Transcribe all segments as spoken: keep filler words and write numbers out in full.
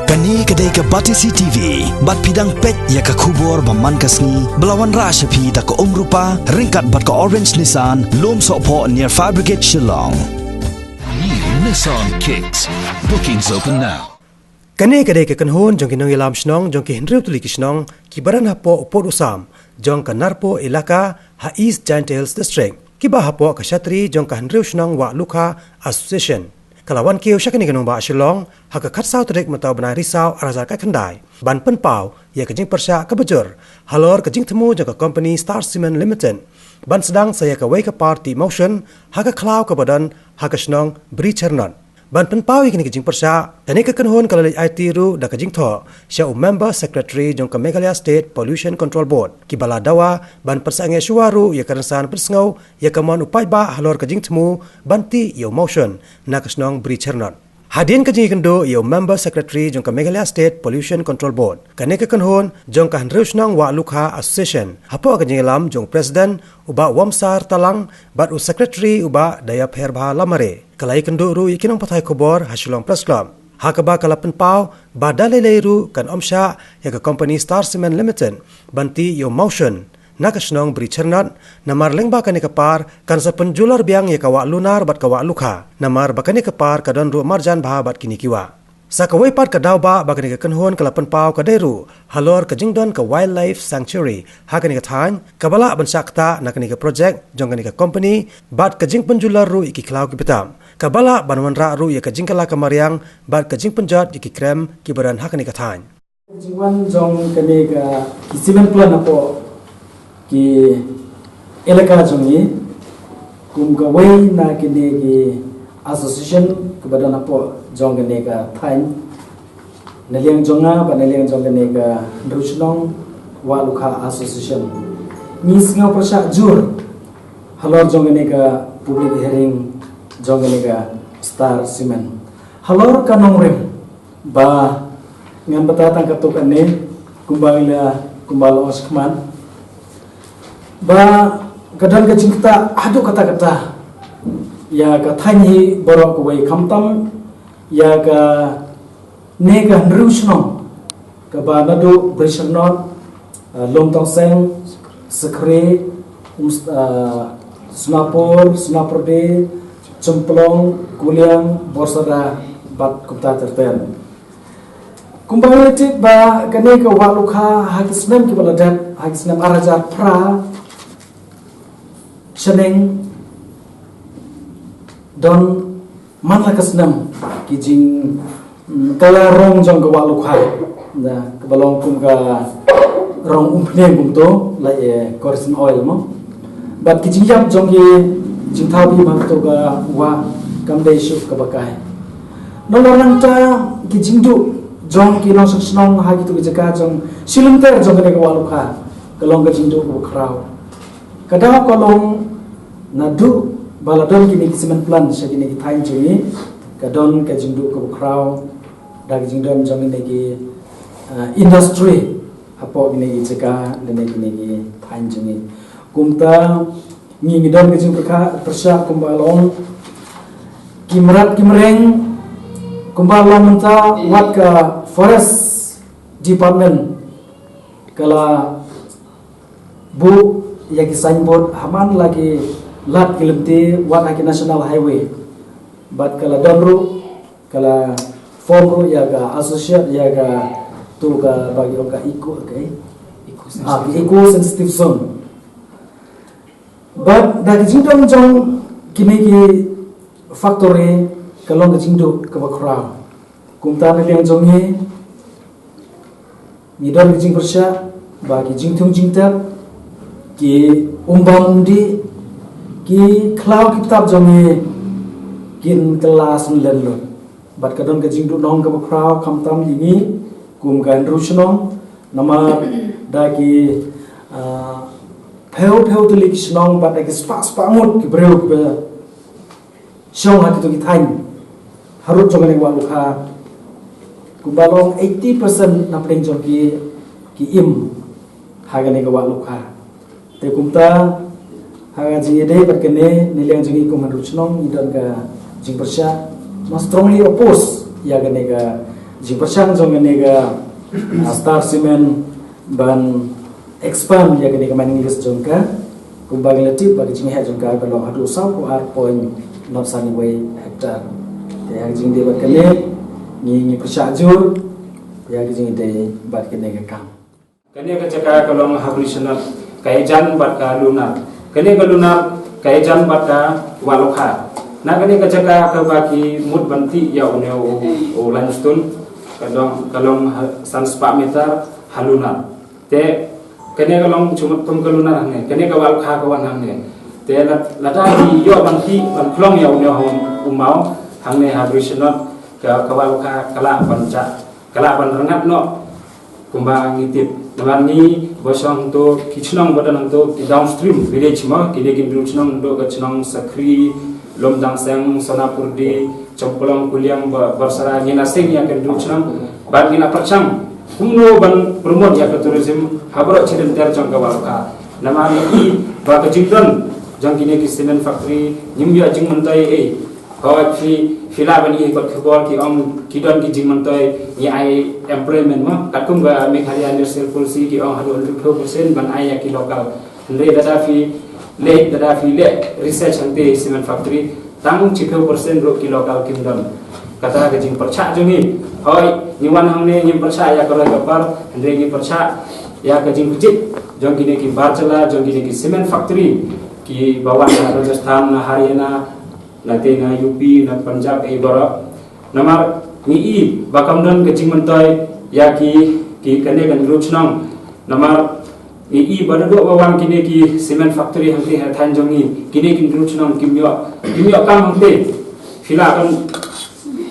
Kane ka dei ka Batesi T V, bad phi dang peit ïa ka khubor ba man ka sngi, ba la wanrah sha phi da ka Umrupa, ryngkat bad ka Orange Nissan, Lumsohphoh near Fire Brigade Shillong. New Nissan Kicks. Bookings open now. Kane ka dei ka kynhun jong ki nongïalam shnong jong ki hynriew tylli ki shnong kiba don hapoh u pud u sam jong ka Narpuh Elaka ha East Jaintia Hills District, kiba hapoh ka shatri jong ka hynriew shnong Wahlukha Association. Ka la wan kiew sha kane ka nongbah Shillong ha ka khatsaw tarik mynta u bnai Risaw arhajar khatkhyndai, ban pynpaw ïa ka jingpyrshah kaba jur halor ka jingthmu jong ka company Star Cement Limited ban sdang sa ïa kawei ka par tih motion ha ka khlaw kaba don ha ka shnong Bri Chyrnot. Ban pynpaw ïa kane ka jingpyrshah, kane ka kynhun ka la leit aiti ruh da ka jingthoh sha u member secretary jong ka Meghalaya State Pollution Control Board, kiba la dawa ban pynsangeh shuwa ruh ïa ka rynsan pynsngew ïa ka mon u paidbah halor ka jingthmu ban tih ïa u motion na ka shnong Bri Chyrnot. Hadien ka jingïakynduh ïa u member secretary jong ka Meghalaya State Pollution Control Board, kane ka kynhun jong ka hynriew shnong Wahlukha Association, hapoh ka jingïalam jong u president u Bah Wamsar Talang bad u secretary u Bah Dayapherbha Lamare, ka la ïakynduh ruh ïa ki nongpathai khubor ha Shillong Press Club, ha kaba ka la pynpaw ba da lei lei ruh kan ym shah ïa ka company Star Cement Limited ban tih ïa u motion na ka shnong Bri Chyrnot, namar lyngba kane ka par kan sa pynjulor biang ïa ka Wahlunar bad ka Wahlukha, namar ba kane ka par ka don ruh marjan bha bad kine ki wah. Sa kawei pat ka daw ba kane ka kynhun ka la pynpaw ka dei ruh halor ka jingdon ka Wildlife Sanctuary ha kane ka thaiñ, kaba lah ban shah ktah na kane ka project jong kane ka company, bad ka jingpynjulor ruh ïa ki khlaw ki btap, kaba lah ban wanrah ruh ïa ka jingkylla ka mariang bad ka jingpynjot ïa ki krem kiba don ha kane ka thaiñ. Jingwan jong kane ka ki cement plant hapoh ki elaka jong ngi, kum kawei na kine ki association kaba don hapoh jong kane ka thaiñ, na liang jong nga bad na liang jong kane ka hynriew shnong Wahlukha Association, ngi sngew pyrshah jur halor jong kane ka public hearing jong kane ka Star Cement halor ka nongrim. Ba ngan bata tang katto katne, kumba la, kumba la ong shakhmat, ba ka don ka jingktah haduh katta katta ïa ka thaiñ hi baroh kawei, khamtam ïa kane ka hynriew shnong, kaba naduh Bri Chyrnot, uh, Lumtongseng, Sekhri, um, uh, Sonapur, Sonapyrdi, Chymplong, Kuliang, Borsara bad kumta ter ter. Kumba ngi tip ba kane ka Wahlukha ha ki snem kiba la dep, ha ki snem arhajar phra shaneng, don man la ka snem ki jing, mm, ka la rong jong ka Wahlukha, na kaba long kum ka rong umphniang kumto, la e Koresin oil mo. Bad ki jingïap jong ki jingthaw ki bang to ka wah kam dei shuh kaba kai. Nalor nangta ki jingduh jong ki nongshong shnong ha kito ki jaka jong shilynter jong kane ka Wahlukha, ka long ka jingduh kaba khraw. Ka daw ka long naduh ba la don kine ki cement plant sha kine ki thaiñ jong ngi, ka don ka jingduh kaba khraw da ka jingdon jong kine ki, ah, industry hapoh kine ki jaka lane kine ki thaiñ jong ngi. Kumta ngi ngi don ka jingpyrkhat pyrshah kumba long ki mrad ki mreng, kumba long mynta wat ka forest department ka la buh ïa ki signboard ha man la ki lad ki lynti wat ha ki national highway. Bad ka la don ruh, ka la form ruh ïa ka associate, ïa ka, tu ka ba ki ong ka eco, ka, eh? Ah, eco sensitive zone. Bad da ki jingdon jong kine ki factory ka long ka jingduh kaba khraw. Kumta na liang jong ngi, ngi don ki jingpyrshah ba ki jingthung jingtep, ki umbam umdih, ki khlaw ki btap jong ngi kin kylla synlen lut. Bad ka don ka jingduhnong kaba khraw khamtam ïa ngi kum ka hynriew shnong, namar da ki, ah, phew phew tylli ki shnong bad da ki spah spah ngut ki briew kiba shong ha kito ki thaiñ harud jong kane ka Wahlukha. Kumba long eighty percent na pdeng jong ki, ki im ha kane ka Wahlukha. Te kumta ha ka jingïadei bad kane, na liang jong ngi kum hynriew shnong ngi don ka jingpyrshah, ngi strongly oppose ïa kane ka Jingpyrshang jong kane ka, ah, Star Cement ban expand ïa kane ka mining lease jong ka, kumba ngi la tip ba ka jingheh jong ka ka long haduh saw phew ar point nod san wei hektar. Te ïa ka jingdei bad kane, ngi ngi pyrshah jur ïa ka jingdei bad kane ka kam. Kane ka jaka ka long ha Brishnot, ka ïajan bad ka Lunar. Kane ka Lunar ka ïajan bad ka Wahlokha. Na kane ka jaka kaba ki mut ban tih ïa une u, u limestone, ka long, ka long ha san spah meter ha Lunar. Te kane ka long jingmut kum ka Lunar hangne, kane ka Wahlokha ka wan hangne. Te la, lada ki ïoh ban tih ban khlong ïa une u, u maw hangne ha Brishnot, ka, ka Wahlokha ka lah ban jah, ka lah ban rngat noh. Kumba ngi tip, namar ngi ba shong hangto, ki chnong ba don hangto, ki downstream village mo, kine ki hynriew chnong, hangto ka chnong Sakri, Lumdangseng, Sonapurdi, Chemphlong, Kuliang, Ba-, Barsara, ngi na seng ïa ki hynriew chnong, bad ngi na pyrshang kumno ban promote ïa ka tourism ha baroh shi lynter jong ka Wahlokha. Namar ngi i ba ka jingdon jong kine ki cement factory, ngim ïoh jingmyntoi ei. Hooid, phi, phi lah ban ïohi kot khubor ki ong ki don ki jingmyntoi, ngi ai employment mo. Katkum ka Meghalaya National Policy ki ong haduh hynriew phew percent ban ai ïa ki local. Hynrei lada phi leh, lada phi leh research hangtei cement factory, tang shiphew percent ruh ki local kim don. Kata ka jingpyrshah jong ngi. Hooid, ngi wan hangne ngim pyrshah ïa ka roi ka par, hynrei ngi pyrshah ïa ka jingpynjot jong kine ki bar jylla, jong kine ki cement factory kiba wan na Rajasthan, na Haryana, na te na U P, na Punjab, ei baroh. Namar ngi i ba kam don ka jingmyntoi ïa ki, ki kane ka hynriew chnong. Namar ngi i ba naduh ba wan kine ki cement factory hangtei ha thaiñ jong ngi, kine ki hynriew chnong kim ïoh, kim ïoh kam hangtei. Phi lah ban,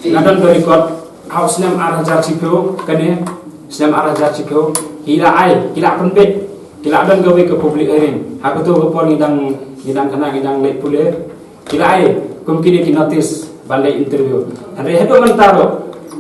nga don ka record, ha u snem ar hajar shiphew, kane snem ar hajar shiphew, ki la ai, ki la pynbeit, ki la don kawei ka public hearing. Ha kato ka por ngi dang, ngi dang khynnah, ngi dang leit pule. Ki la ai kum kine ki notice ban leit interview. Hynrei haduh mynta ruh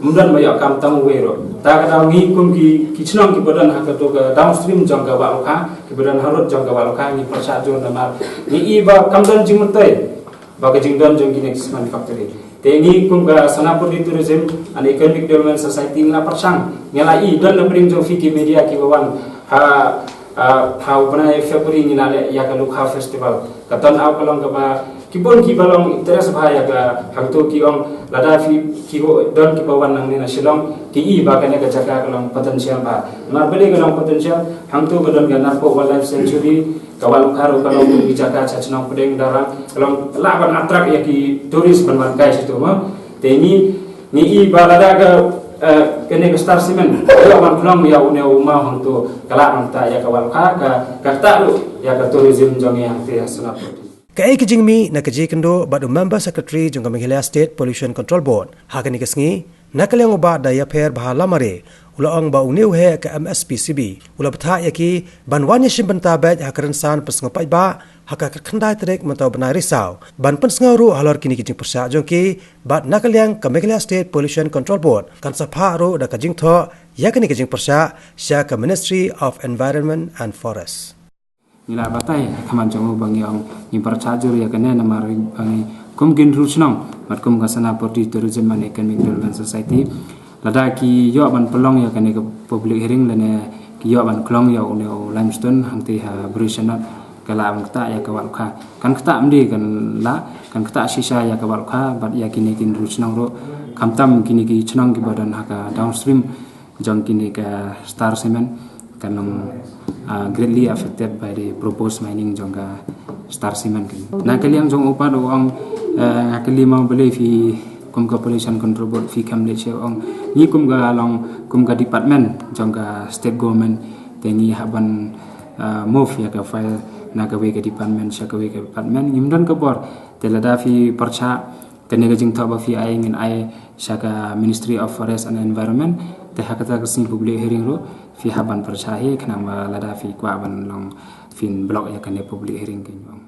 ym don ba ïoh kam tang uwei ruh. Ta ka daw ngi kum ki, ki chnong kiba don ha kato ka downstream jong ka Wahlokha, kiba don harud jong ka Wahlokha, ngi pyrshah jur namar ngi i ba kam don jingmyntoi ba ka jingdon jong kine ki cement factory. Te ngi kum ka Sonapurdi Tourism and Economic Development Society ngi la pyrshang, ngi la i don na pdeng jong phi ki media kiba wan ha, ha, ha u bnai February ngi la leh ïa ka Lokha Festival. Ka turnout ka long kaba, ki bun kiba long interest bha ïa ka hangto ki ong lada phi ki ho don kiba wan nangne na Shillong, ki i ba kane ka jaka ka long potential bha. Namar balei ka long potential, hangto ka don ka Narpuh Wildlife Sanctuary, ka Wahlokha ruh ka long ki jaka sha shnong pdeng Darrang, ka long lah ban attract ïa ki tourist ban wan kai shato mo. Te ngi, ngi i ba lada ka, eh, kane ka Star Cement ka ïoh ban khlong ïa une u maw hangto, ka lah ban ktah ïa ka Wahlokha, ka, ka ktah ruh ïa ka tourism jong ngi hangtei ha Sonapurdi. Kaei ka jingmih na ka jingkynduh bad u Member Secretary jong ka Meghalaya State Pollution Control Board ha kane ka sngi, na ka liang u Bah Dayapher Bha Lamare, u la ong ba une u heh ka M S P C B u la bthah ïa ki ban wan ïashim bynta beit ha ka rynsan pynsngew paidbah ha ka khatkhyndai tarik mynta u bnai Risaw, ban pynsngew ruh halor kine ki jingpyrshah jong ki, bad na ka liang ka Meghalaya State Pollution Control Board kan sa phah ruh da ka jingthoh ïa kane ka jingpyrshah sha ka Ministry of Environment and Forest. Ngi la batai ha khmat jong u ba ngi ong ngi pyrshah jur ïa kane namar ba ngi kum ki hynriew chnong bad kum ka Sonapurdi Tourism and Economic Development Society, lada ki ïoh ban pynlong ïa kane ka public hearing lane ki ïoh ban khlong ïa une u limestone hangtei ha Brishnot, ka lah ban ktah ïa ka Wahlokha. Kan ktah ym dei, kan lah, kan ktah shisha ïa ka Wahlokha bad ïa kine ki hynriew chnong ruh, khamtam kine ki chnong kiba don ha ka downstream jong kine ka Star Cement kan long, ah, greatly affected by the proposed mining jong ka Star Cement kan. Na ka liang jong u pat u ong, eh, nga kylli mo balei phi kum ka Pollution Control Board phi kam leit sha, u ong ngi kum ka long kum ka department jong ka state government, te ngi hap ban, ah, move ïa ka file na kawei ka department sha kawei ka department, ngim don ka bor. Te lada phi pyrshah kane ka jingthoh ba phi ai ngin ai sha ka Ministry of Forest and Environment, te ha kata ka sngi public hearing ruh phi hap ban pyrshah hi, khnang ba lada phi kwah ban long phin block ïa kane public hearing, kan ong.